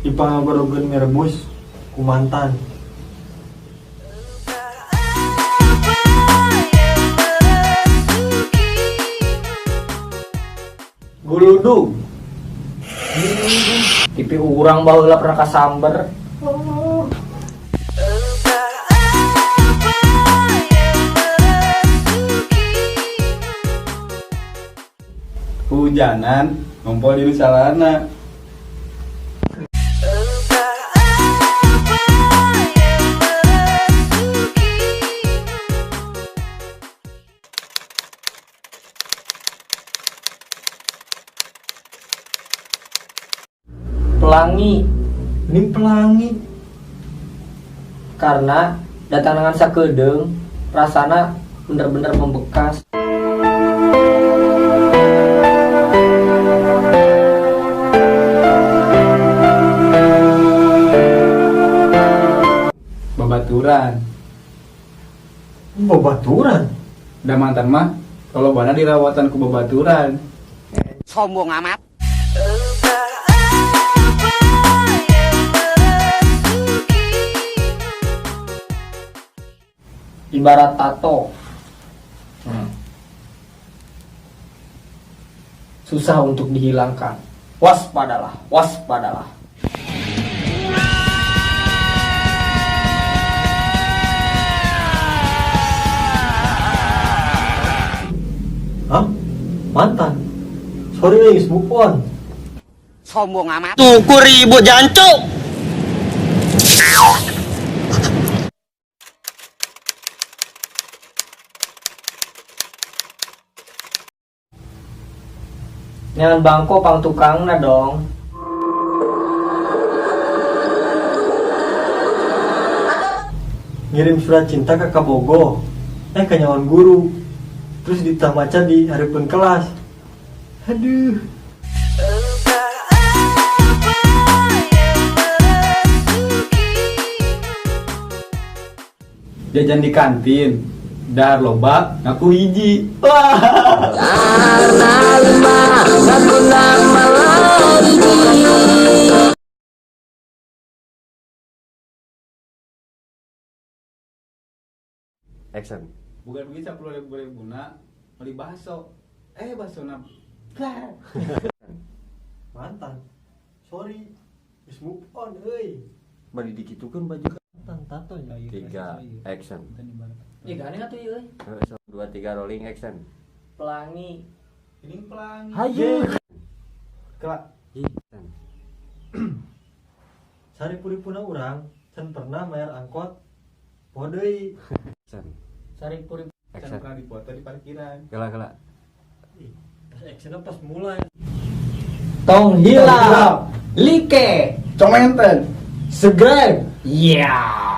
Dipangagorogeun mie rebus ku mantan. Guludug. TV urang baheula pernah kasamber. Hujanan ngumpul di salana. Pelangi. Ini pelangi. Karena datang dengan sakedeung rasana bener-bener membekas. Babaturan. Babaturan. Da mantan mah kalau bana dirawatan ku babaturan. Sombong amat. Ibarat tato. Susah untuk dihilangkan. Waspadalah, waspadalah. Hah? Mantan. Sorry guys, move on. Sombong amat. Tuku ribut jancuk. Jangan bangko pang tukangna dong. Ngirim surat cinta ke Kabogo. Eh, kanyawan guru. Terus ditah maca di hareupeun kelas. Aduh. Jajan di kantin. Dahar loba ngaku hiji. Wah. Action. Bukan duit 10 ribu ribuna beli bakso. Eh, bakso na. Mantan. Sorry. Geus move on euy. Bari dikitukeun baju. Mantan tato ya. Tiga, action. Ih, gane atuh ieu euy. Dua, tiga, rolling, action. Pelangi. Ini pelangi. Hayu. Kelak. Action. Saripuripuna urang can pernah bayar angkot. Poho deui. Action. Saripuri. Can Action. pernah dipoto di parkiran. Kela kela. Ih, pas actionnya pas mulai. Tong hilap. Like. Comenten. Subscribe. Yeah.